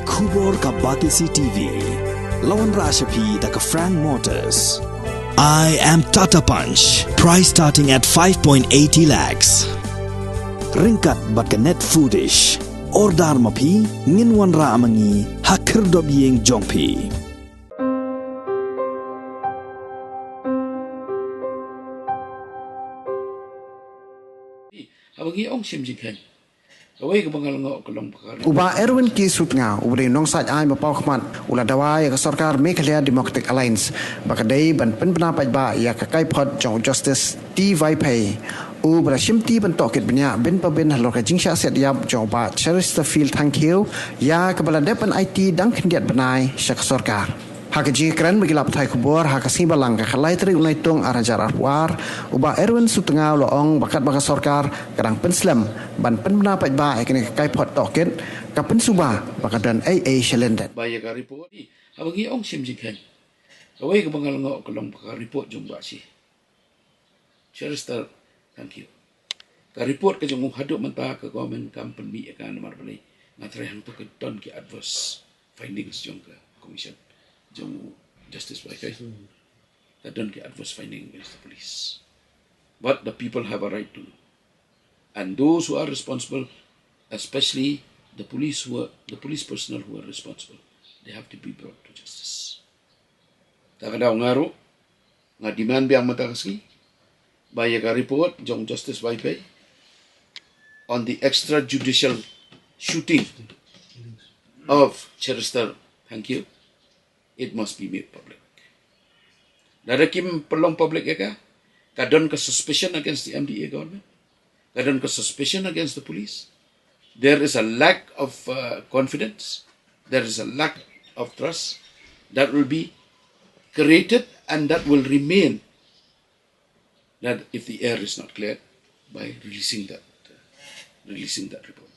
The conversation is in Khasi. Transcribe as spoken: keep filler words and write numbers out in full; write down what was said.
Khubor ka Batesi T V. La wanrah sha phi da ka Frank Motors. I am Tata Punch. Price starting at five point eighty lakhs. Ryngkat bad ka Net Foodish. Order ma phi, ngin wanrah ma ngi ha khyrdop ïing jong phi. Haba ngi ong shim jingkheiñ, kawei kaba nga la ngoh ka long ba ka ri- U Bah Erwin K. Sutnga, uba dei u nongsaid aiñ ba paw khmat, u la dawa ïa ka sorkar Meghalaya Democratic Alliance ba ka dei ban pynbna paidbah ïa ka kaiphod jong u Justice T. Vaiphei, uba la shimti ban tohkit bniah bin pa bin halor ka jingshah siat ïap jong u Bah Cheristerfield Thangkhiew, ïa kaba la dep ban aiti dang khyndiat bnai sha ka sorkar. Ha ka jingkren bad ki lad pathai khubor ha ka sngi Balang ka khatlai tarik u Naitung arhajar arphew ar, u Bah Erwin Sutnga u la ong ba katba ka sorkar ka dang pynslem ban pynbna paidbah ïa kane ka kaiphod tohkit, ka pynsuba ba ka don ei ei shalyndet. Ba ïa ka report, haba ngi ong shim jingkheiñ, kawei kaba nga la ngoh ka long ba ka report jong u Bah Cheristerfield Thangkhiew. Ka report ka jong u haduh mynta ka government kam pynmih ïa ka namar balei? Nga tharai hangto ka don ki adverse findings jong ka commission jong u Justice Vaiphei. Ka don ki adverse finding against the police. But the people have a right to know. And those who are responsible, especially the police who are, the police personnel who are responsible, they have to be brought to justice. Ta ka daw nga ruh, nga demand biang mynta ka sngi ba ïa ka report jong Justice Vaiphei on the extrajudicial shooting of Cheristerfield Thangkhiew, it must be made public. Lada kim pynlong public ïa ka, ka don ka suspicion against the M D A government. Ka don ka suspicion against the police. There is a lack of uh, confidence. There is a lack of trust that will be created and that will remain, that if the air is not cleared by releasing that, uh, releasing that report.